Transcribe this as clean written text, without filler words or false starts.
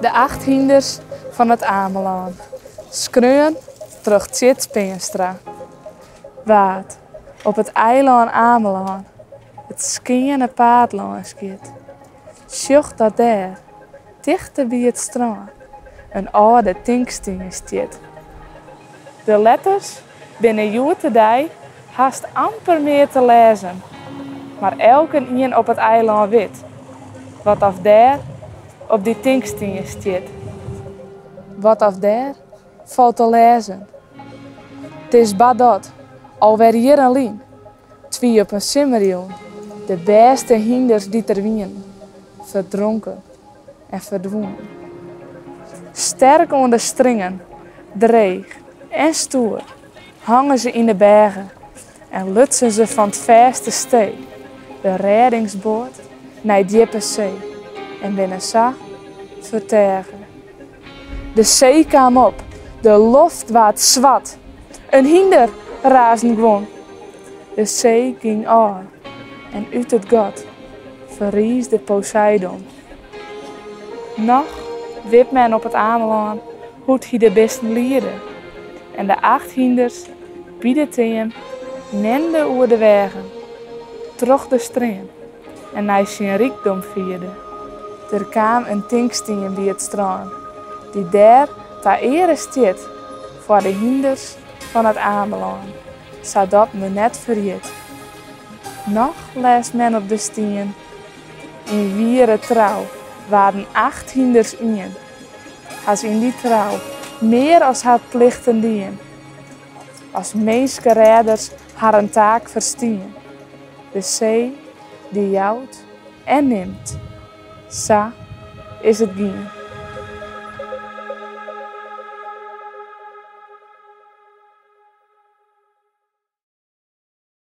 De acht hynders fan It Amelân, skreaun troch Tjits Peanstra. Wa't op it eilân Amelân it skeane paad lâns giet, sjocht dat dêr, tichter by it strân, in âlde tinkstien stiet. De letters binne hjoed-de-dei hast amper mear te lêzen, mar elkenien op it eilân wit wat oft dêr op dy tinkstien stiet. Wat oft dêr falt te lêzen. 't Is bard dat, alwer jierren lyn, 't wie op in simmerjûn, de bêste hynders dy't der wienen, ferdronken en ferdwûnen. Sterk oan de stringen, dreech en stoer, hongen se yn de brêge en lutsen se fan 't fêste stee de rêdingsboat nei djippe see en binne sa ferteage. De see kaam op, de loft waard swart, in hynder, raasden guon. De see gyng ôf en út it gat ferriisde Poseidon. Noch wit men op It Amelân hoe't hy de bisten liede en de acht hynders by de team mende oer de weagen, troch de stream en nei syn rykdom fierde. Der kaam in tinkstien by it strân, dy't dêr ta eare stiet foar de hynders fan It Amelân, sadat men net ferjit. Noch lêst men op de stien, Yn wiere trou waarden acht hynders ien. Ha se yn dy trou mear as har plichten dien, as minskerêders harren taak ferstien. De see dy jout en nimt, sa is it gien.